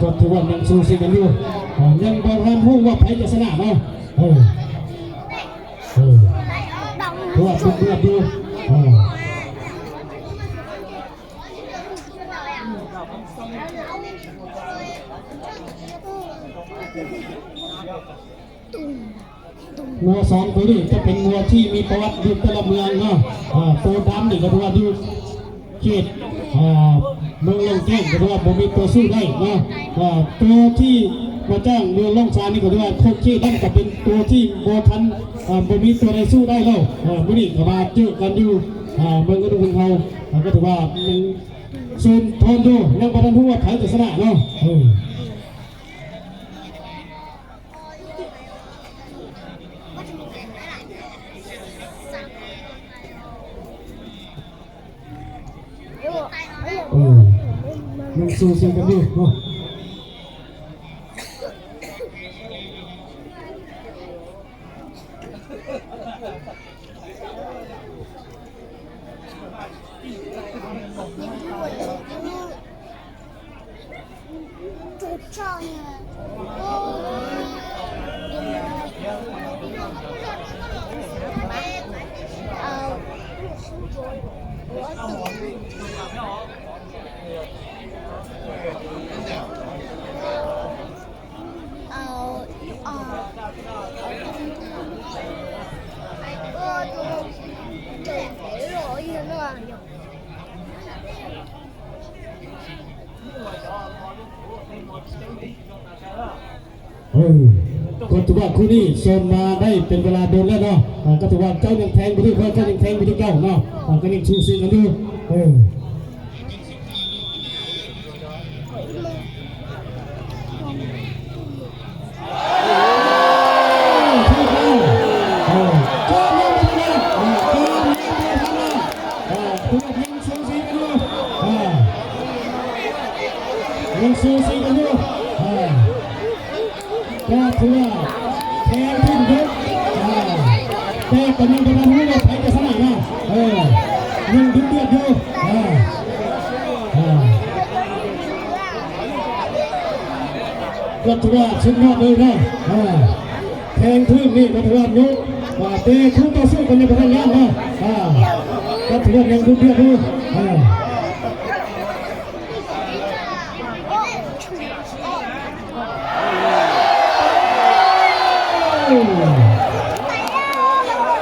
ກໍຖືວ່າຍັງສູ້ຊິກັນຢູ່ ອ່າ ຍັງບໍ່ທັນຮູ້ວ່າໃຜຈະຊະນະເນາະ ເອີ ເອີ ຖືວ່າດຸເດືອດຢູ່ ເອີ. ງົວສອງໂຕນີ້ຈະເປັນງົວທີ່ມີປະຫວັດຢູ່ແຕ່ລະເມືອງເນາະ ອ່າ ໂຕດຳນີ້ກໍຖືວ່າຢູ່ເຂດ ອ່າ ເມືອງລ້ອງແຈ້ງ ກໍຖືວ່າບໍ່ມີຕົວສູ້ໄດ້ເນາະ ອ່າ ໂຕທີ່ມາຈາກເມືອງລ້ອງຊານນີ້ກໍຖືວ່າໂຄດເຄນັ້ນກໍເປັນໂຕທີ່ບໍ່ທັນ ອ່າ ບໍ່ມີຕົວໃດສູ້ໄດ້ແລ້ວ ອ່າ ມື້ນີ້ກໍມາເຈີກັນຢູ່ ອ່າ ເມືອງອະນຸພົນເຮົາ ອ່າ ກໍຖືວ່າຍັງຊຸນທົນຢູ່ ຍັງບໍ່ທັນຮູ້ວ່າໃຜຈະຊະນະເນາະ ເອີ. ເອີ ຍັງສູ້ຊິກັນຢູ່ເນາະ. ເອີ ກໍຖືວ່າຄູ່ນີ້ຊົມມາໄດ້ເປັນເວລາດົນແລ້ວເນາະ ອ່າ ກໍຖືວ່າເຈົ້າຍັງແທງບໍ່ຖືກ ຂ້ອຍກໍຍັງແທງບໍ່ຖືກເຈົ້າເນາະ ອ່າ ກໍຍັງສູ້ຊິກັນຢູ່ ເອີ. ຍັງສູສີກັນຢູ່ ອ່າ ຍັງສູສີກັນຢູ່ ອ່າ ກໍຖືວ່າແທງຂຶ້ນຢູ່ ອ່າ ແຕ່ກໍຍັງບໍ່ທັນຮູ້ວ່າໃຜຈະຊະນະນະ ເອີ ຍັງດຸເດືອດຢູ່ ອ່າ ອ່າ ກໍຖືວ່າສຸດຍອດເລີຍນະ ອ່າ ແທງຖືກນີ້ກໍຖືວ່າຍຸ ອ່າ ແຕ່ຄູ່ຕໍ່ສູ້ກໍຍັງບໍ່ທັນຍາມນະ ອ່າ ກໍຖືວ່າຍັງດຸເດືອດຢູ່ ອ່າ.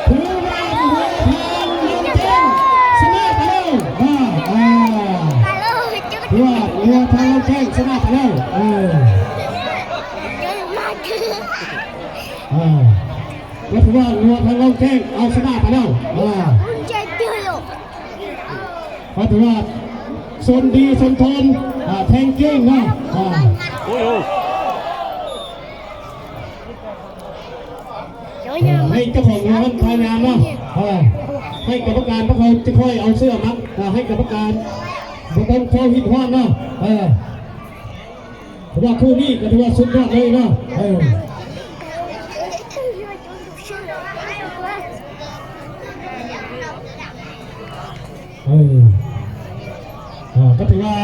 ຖືວ່າຫົວທາງລົງແຈ້ງຊະນະໄປແລ້ວ ອ່າ ອ່າ ຖືວ່າຫົວທາງລົງແຈ້ງຊະນະໄປແລ້ວ ເອີ ອ່າ ກໍຖືວ່າຫົວທາງລົງແຈ້ງເອົາຊະນະໄປແລ້ວ ອ່າ. ກໍຖືວ່າຊົນດີຊົນທອນ ອ່າ ແທງເກັ່ງເນາະ ອ່າ ໂອ້ໂຫ ໃຫ້ເຈົ້າຂອງງານພະຍາຍາມເນາະ ເອີ ໃຫ້ກຳມະການພວກເຮົາຈະຄ່ອຍເອົາເສື້ອມາ ອ່າ ໃຫ້ກຳມະການບໍ່ຕ້ອງເຂົ້າຮີດຮ້ອນເນາະ ເອີ. ຖືວ່າຄູ່ນີ້ກໍຖືວ່າສຸດຍອດເລີຍເນາະ ເອີ ເອີ ອ່າ ກໍຖືວ່າ